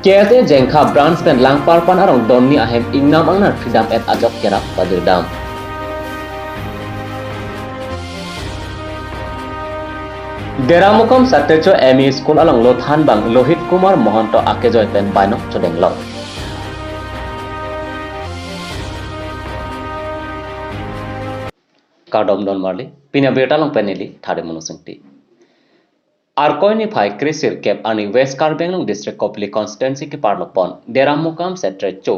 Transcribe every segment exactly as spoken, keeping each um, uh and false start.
K S A Jengkha Branch pen Langparpan arong donni ahem ingnam angnar freedom et ajok kerap padir dam. Deramukam Satrecho M E School along lothan bang Lohit Kumar Mohanto akejoi pen bainong chodenglok. Kardom don marli, pini abirta along pen neli Thare Mono Singti. Arkoi niphai kre sirkep arni West Karbi Anglong District Kopili Constituency keparlopon Deramukam Satrecho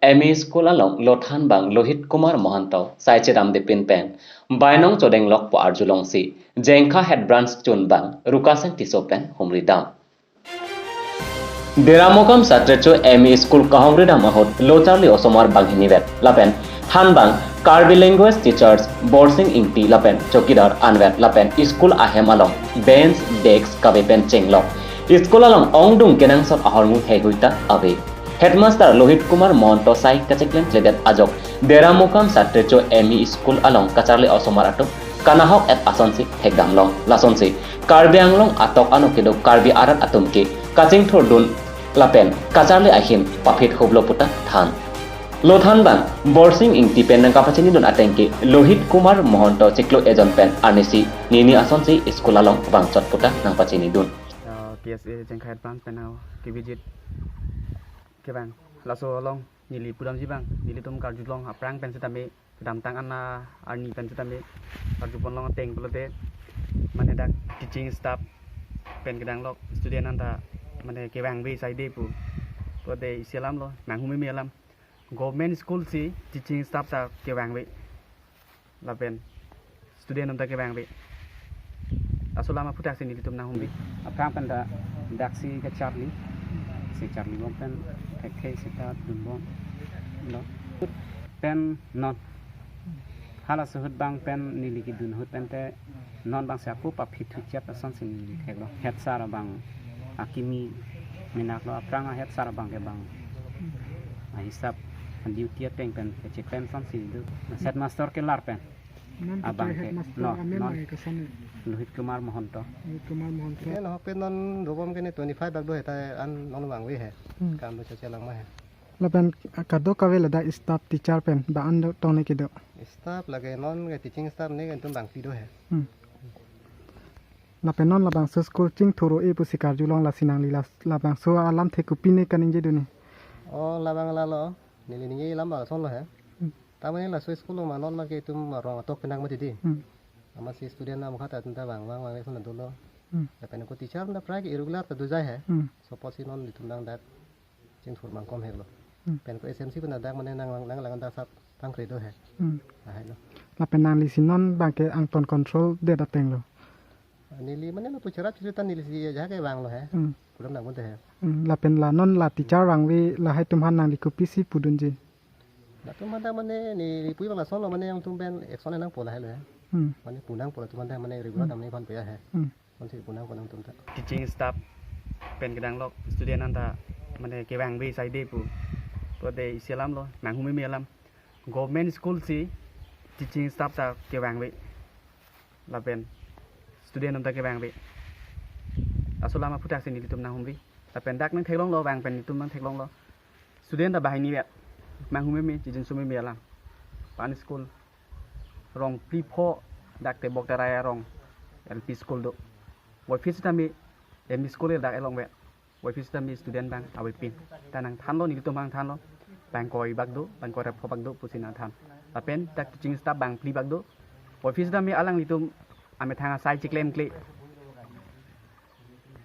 M E School along lothan bang Lohit Kumar Mohanto sai chedamde pinpen bainong chodenglok pu arjulongsi Jengkha Head Branch chun bang Rukasen Tisso pen humri dam. Deramukam Satrecho M E School kahumri dam ahut lo charli osomar banghini vet lapen than bang Karbi language teachers Borsing Ingti lapen chowkidar anvet lapen school ahem along bench, desk kave pen chenglok. School along ongdung kenangsot ahormu heihui ta ave. Headmaster Lohit Kumar Mohanto sai kacheklemkledet ajok Deramukam Satrecho M E School along kacharli osomar atum kanahok et asonsi thekdamlong. Lasonsi Karbi Anglong atok ano kedo Karbi arat atum ke kachingthurdun lapen kacharli ahin paphit hublo puta than. Lothan bang Borsing Ingti pen nangkapachinidun ateng ke Lohit Kumar Mohanto chiklo ejon pen arnisi nini asonsi school along vangchot puta nangpachinidun. Uh, K S A Jengkha Head Branch pen now K B J kevang. Laso along neli pudamji bang, nelitum karjulong aphrang pen setame kedamtang ana arni pen setame karjuponlong ateng pulote mane dak teaching staff pen kedanglok student anta mane kevangve saide pu. Pulote isi alam lo, nanghumeme alam. Government school si teaching staff ta kevangve lapen student atum ta kevangve. Laso alam aphuthak si nelitum nanghumri. Aphrang pen ta daksi kacharli, si charlibom pen thekthe seta dunbomlo. Pen non. Halaso ahut bang pen neli kedun ahut pen te non bang si ako paphit thuchep asonsi neli theklo. Head sir abang akimi menaklo, aphrang a head sir abang ke bang ahisap duty ateng pen kechek pen asonsi do. Headmaster kelar pen. Non abang teacher ke, headmaster no, amen non. Bang ke koson he? Lohit Kumar Mohanto. Lohit Kumar Mohanto. Ke lahok pen non dobom ke ne twenty-five bak do he ta an non vangve he. Hmm. Kam do chache lang ma he. Lapen kadokave ladak staff teacher pen ba an do tong ne kedo? Staff lake non ke teaching staff ne ke itum bangpi do he. Hmm. Lapen non labangso school chingthur-o-e pusi karjulong, lasi nangli las-, labangso alamthe kopi ne kaningjedun ni? Oh, labang lalo. Neli ningje alam bang asonlo he. Hmm. Tamane laso school along ma non ma ke itum rong atok penang mati di. Hmm. Amatsi student nam khat atum ta vang vang vang ason dolo. Hmm. Lapen ko teacher na prai ke irregular ta dojai he. Hmm. Suppose si non itum nang dak chingthur bang kom helo. Hmm. Pen ko S M C pen dak mane nang lang, nang lang dak sap tangkre do he. Hmm. Ahai lo. Lapen nangli si non bang ke angton control det ateng lo? Neli mane lapu cherap chiri ta neli si ja ke vanglo he. Hmm. Pudam nang bunte he. Hmm. Lapen la non la teacher vangve lahai atum aphan nangli kopisi pudunji? Latum aphan ta mane neli pui bang asonlo mane nangtum pen action nangpo lahai lo he. Hmm. Mane pu nangpo latum aphan ta mane regular Hmm. ta mane aphan pe ya he. Hmm. Konsi pu nangpo nangtum ta. Teaching staff pen kedanglok student anta mane kevangve saide pu. Pulote isi alam lo, nanghumeme alam. Government school si teaching staff ta kevangve. Lapen student atum ta kevangve. Laso alam aphuthak si nelitum nanghumri. Lapen dak nangtheklonglo, vang pen nelitum nangtheklonglo. Student ta banghini vet. Nanghumeme, chijin sumeme alam. Pan school. Rong phli pho dak Tebok Terai arong L P school do. Voiphit sitame M E school dak elong vet. Voiphit sitame student bang avepin. Ta nangthanlo, nelitum nangthanlo. Bang koi bak do, bang koi ra pho bak do pusi nangthan. Lapen dak teaching staff bang phli bak do. Voiphit sitame alanglitum amethang asai chiklemkle.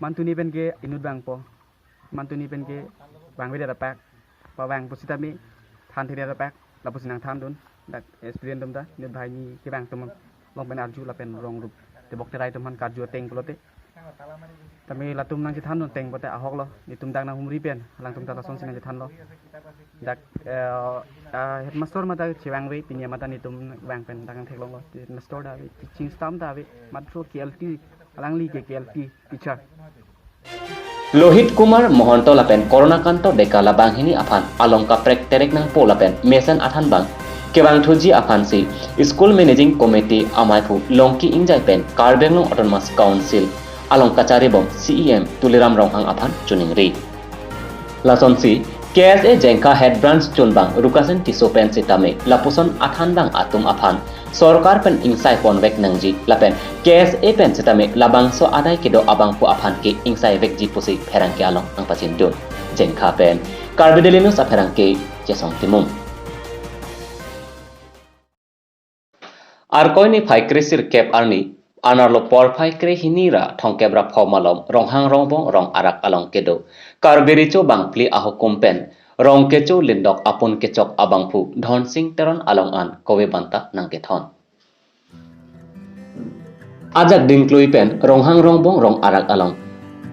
Mantuni pen ke inut bangpo. Mantuni pen ke vangvedet apak, pavang pusitame thanthedet apak, lapusi nangthandun, dak, eh, student atum ta, inut banghini kevang atum along pen arju lapen rong rup Tebok Terai atum aphan karju ateng pulote. Tame latum nangchethandun ateng pulote ahok lo, nelitum dak nanghumri pen, alangtum ta lasonsi nangchethanlo. Dak, eh, ah, headmaster mata chevangve, pini mata nelitum vang pen dak nangtheklonglo, headmaster ta ave, teaching staff ta ave, matro K L T, alangli ke K L T teacher. Lohit Kumar Mohanto lapen Corona Kanto Deka labanghini aphan along kaprek terek nangpo lapen mesen athan bang kevangthuji aphansi School Managing Committee amei aphu Longki Ingjai pen Karbi Anglong Autonomous Council along kacharibom C E M Tuliram Ronghang aphan choningri. Lasonsi, K S A Jengkha Head Branch chunbang Rukasen Tisso pen sitame lapuson athanbang atum aphan sorkar pen ingsai ponvek nangji lapen K S A pen sitame labangso adai kedo abangphu aphan ke ingsaivekji pusi pherangke along nangpachindun. Jengkha pen Karbi Daily News apherangke Chesong Timung. Arkoi niphai kresirkep arni, arnarlo porphai krehini ra thomkep ra pho malom Ronghang Rongbong Rong Arak along kedo Karbi Recho Bangphli ahukum pen Rongkecho Lindok apun kechok abangphu Dhonsing Teron along an kove banta nangkethon. Ajak dingklui pen Ronghang Rongbong Rong Arak along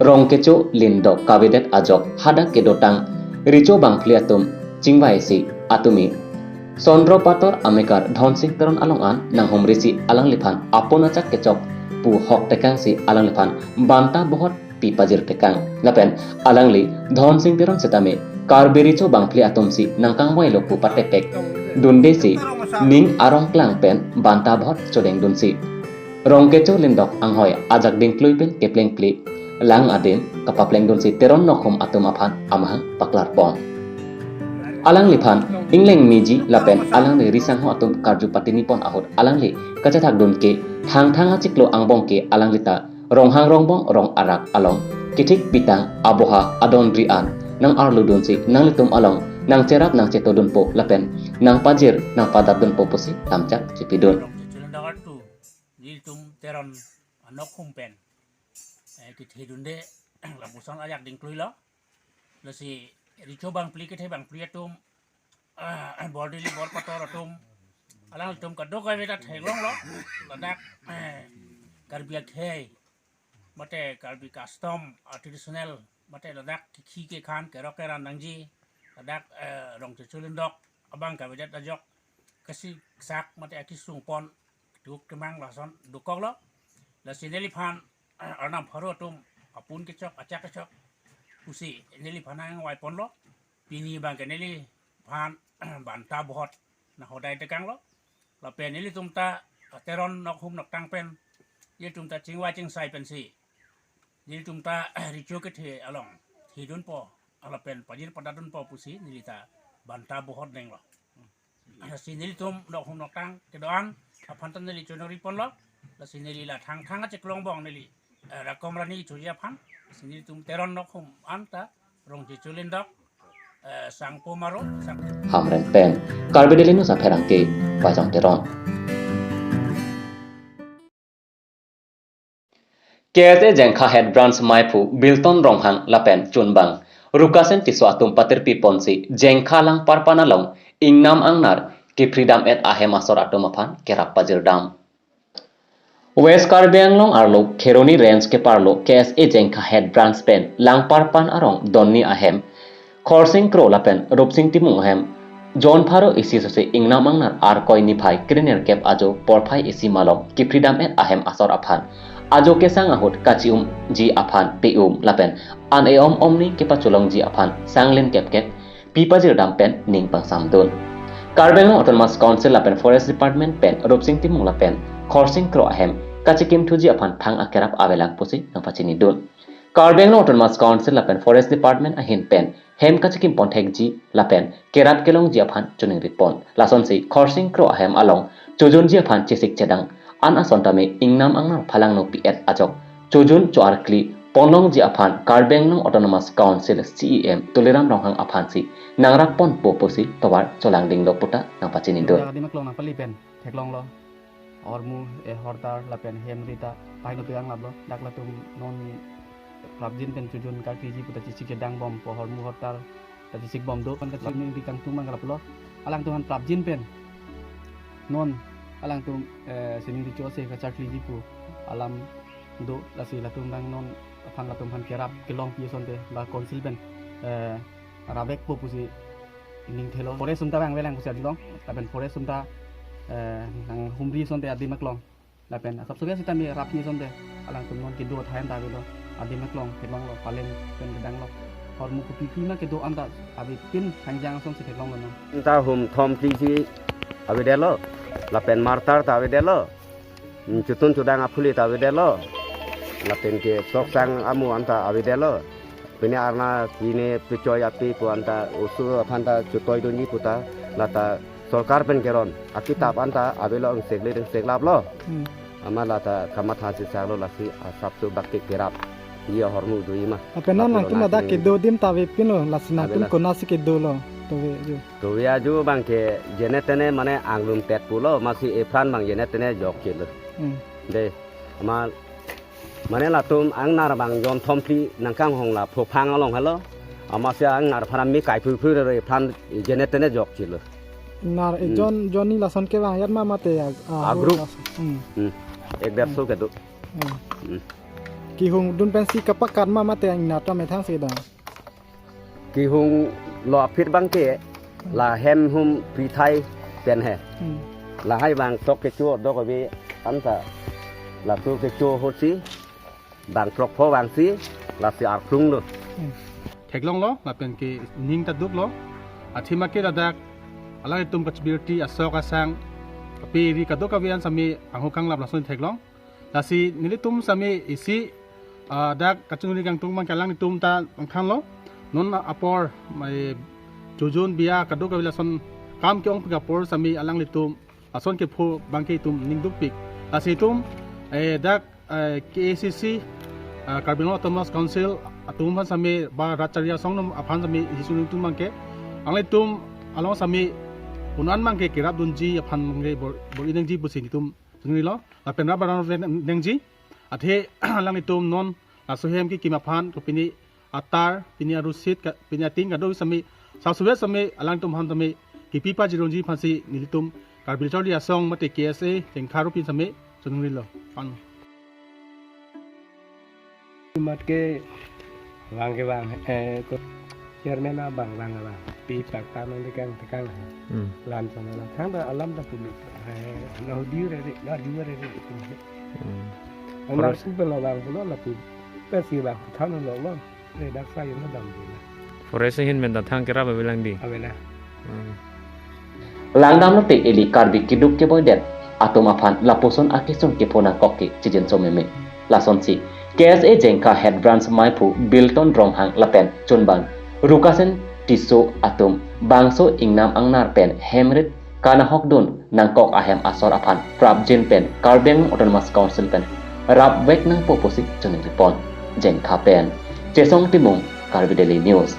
Rongkecho Lindok kavedet ajok hadak kedotang Recho Bangphli atum chingvaisi atumi Sondro Pator amekar Dhonsing Teron along an nanghumrisi alangliphan apun achak kechok pu hok tekangsi alangliphan banta bohot pi pajir tekang. Lapen alangli Dhonsing Teron sitame Karbi Recho Bangphli atumsi nangkangvailo pu patepek dundesi ning arong klang pen banta bohot chodengdunsi Rongkecho Lindok anghoi ajak dingklui pen keplengple lang adim kapaplengdunsi Teron nokhum atum aphan amahang paklarpon. Alangliphan ingleng meji lapen alangli risangho atum karju patinipon ahut alangli kachethakdun ke Thangthang achiklo angbong ke alanglita Ronghang Rongbong Rong Arak along kethik pitang aboha adon ri an nang-arludunsi nanglitum along nangcherap nangchetodunpo lapen nangpajir nangpadapdunpo pusi lamchak chipidun. Rongkecho Lindok artu nelitum Teron anokhum pen, eh, kethedunde lapuson ajak dingkluilo. Lasi Recho Bangphli kethe Bangphli atum, ah, Bordili Borpator atum, alanglitum kadokave ta theklonglo. Ladak, eh, Karbi akhei mate Karbi custom, ah, traditional mate ladak kekhi kekhan kerok keran nangji ladak, eh, Rongkecho Lindok abang kavedet ajok kasisak mate akesung pon tuk temang lason dokoklo. Lasi neliphan, eh, arnam pharo atum apun kechok achak kechok pusi neliphan nangvaiponlo. Pini abang ke neliphan banta bohot nanghodai tekanglo. Lapen nelitum ta Teron nokhum noktang pen nelitum ta chingvai chingsai pensi nelitum ta Recho kethe along thedunpo lapen pajir padapdunpo pusi nelita banta bohot denglo. Lasi nelitum nokhum noktang kedo-an aphan ta neli chonori ponlo. Lasi neli la Thangthang achiklo angbong neli, eh, rakom rani choji aphan. Lasi nelitum Teron nokhum anta Rongkecho Lindok, eh, sangpo maro, sang- Hamren pen Karbi Daily News apherangke Paijong Teron. K S A Jengkha Head Branch maiphu Bilton Ronghang lapen chunbang Rukasen Tisso atum patirpi ponsi Jengkha Langparpan along ingnam angnar kephridam-et ahem asor atum aphan kerap pajirdam. West Karbi Anglong arlo Kheroni Range keparlo K S A Jengkha Head Branch pen Langparpan arong donni ahem Khorsing Kro lapen Rupsing Timung ahem jon pharo isi sose ingnam angnar Arkoi niphai krenerkep ajo porphai isi malom kephridam-et ahem asor aphan ajo kesang ahut kachi-umji aphan pe-um lapen an e-om omni kepacholongji aphan sang len kepkep pi pajirdam pen ning pangsamdun. Karbi Anglong Autonomous Council lapen Forest Department pen Rupsing Timung lapen Khorsing Kro ahem kachekimthuji aphan thang akerap avelang pusi nangpachinidun. Karbi Anglong Autonomous Council lapen Forest Department ahin pen hem kachekim ponthekji lapen kerap kelongji aphan choningri pon. Lasonsi Khorsing Kro ahem along chojunji aphan chesik chedang an ason tame ingnam angnar phalangno pi-et ajok chojun cho-arkli ponlongji aphan Karbi Anglong Autonomous Council C E M Tuliram Ronghang aphansi nangrap ponpo pusi tovar cholangdinglo puta nangpachinidun. Adim aklong nangpali pen theklonglo. Hormu, eh, hortar lapen hem rita paino pegang laplo. Dak latum non prapjin pen chojun karkliji puta chesik kedang bompo, hormu hortar ta chesik bom do. Kan kachiningri kangtung mang laplo. Alangtum aphan prapjin pen non alangtum, eh, siningri chose kacharkliji pu alam do. Lasi latum abang non aphan latum aphan kerap kelongpi asonte ba council pen, eh, rapvekpo pusi ning thelo. Forest atum ta vangvelang pusi adilong. Lapen forest atum ta, eh, nanghumri asonte adim aklong. Lapen asap sobe sitame rapji asonte alangtum non kedo athain ta avelo. Adim aklong theklonglo, paleng pen kedanglo. Hormu kopi kopi ma kedo-an ta avepin hangjang asonsi theklonglo non. Ta hum thom phli si avedetlo. Lapen mortar ta avedetlo. Hmm, chotun chodang aphuli ta avedetlo. Lapen ke soksang amu an ta avedetlo. Pine arna pine pechoi api pu anta oso aphan ta chutoi dunji pu ta lata sorkar pen keron akitap anta avelo ingsekle ingseklap lo. Hmm. Amat lata kamatha si salo lasi asapso bak ke kerap. Ye hormu dui ma. Apenan nangtum ladak kedo adim ta avepinlo, lasi nangtum konatsi kedolo? Tove ju. Tove aju bang ke jene tene mane anglum tet pulo, masi epran bang jene tene jokchelo. Hmm. De, ama, mane latum angnar bang jon thom phli nangkanghong la phophang along helo. Amatsi angnar phan ami kai phu phu re phan jene tene jokchelo. Nar, eh, Hmm. jon, jonni lason kevang yat ma mate ya, ah, A group. Lason. Hmm. Hmm. Ek der so kedo. Hmm. Hmm. Kehung dun pensi kapakat ma mate ingnar ta methang si da. Kehung lo aphi bang ke la hem hum prithai pen he. Hmm. Lahai bang sok kecho dok ave anta laso kecho ahut si bang prok pho bang si lasi arklung lo. Hmm. Theklonglo, lapen ke ning ta duklo. Athema ke ladak alanglitum kachibirti asok asang, kape ri kadokave an sami anghukang lap lason theklong. Lasi nelitum sami isi, ah, dak kachunri kangtung bang ke alanglitum ta angkhanlo. Non apor, mai, chojun biya kadokave lason kam ke-ong pik apor sami alanglitum lason kepho bang ke itum ning dukpik. Lasi itum, eh, dak, eh, K A C C, ah, Karbi Anglong Autonomous Council atum aphan sami ba rat chari asong atum aphan sami isi suni itum bang ke alanglitum along sami punan bang ke kerap dunji aphan bang ke bor, bor-i nangji pusi itum chingrilo. Lapen rap baran nangji. Athe alanglitum non laso hem kekim aphan ke pini atar, pini arusit, ka, pini ating kado sami, sasuvet sami alanglitum aphan sami kipi pajirunji aphansi nelitum Karbi Charli Asong mate K S A Jengkha arup pen sami chingrilo. An. Mat ke vang ke vang, eh, ko chairman abang vang abang. Pi pak ta nang tekang tekang. Hmm. Lan sama lang. Thang ta alam ta pumi. Eh, na hudi re re, na hudi re re. Hmm. Ang Forest. Nar pu pelo vang pulo lapu. Pesi vang thang lo lo. Re dak sa yun dam di. Forest ahin pen ta thang kerap avelang di. Avela. Hmm. Langdamlote ili Karbi keduk keboidet atum aphan lapuson akesung kepho nangkok ke chijinso meme. Lasonsi K S A Jengkha Head Branch maiphu Bilton Ronghang lapen chunbang Rukasen Tisso atum bangso ingnam angnar pen hemrit kanahokdun nangkok ahem asor aphan prapjin pen Karbi Anglong Autonomous Council pen rapvek nangpo pusi choningri pon. Jengkha pen Chesong Timung, Karbi Daily News.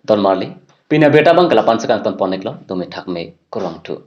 Don marli, pini abirta bang ke la-an si kangton pon-iklo, dome thakme, kurvangthu.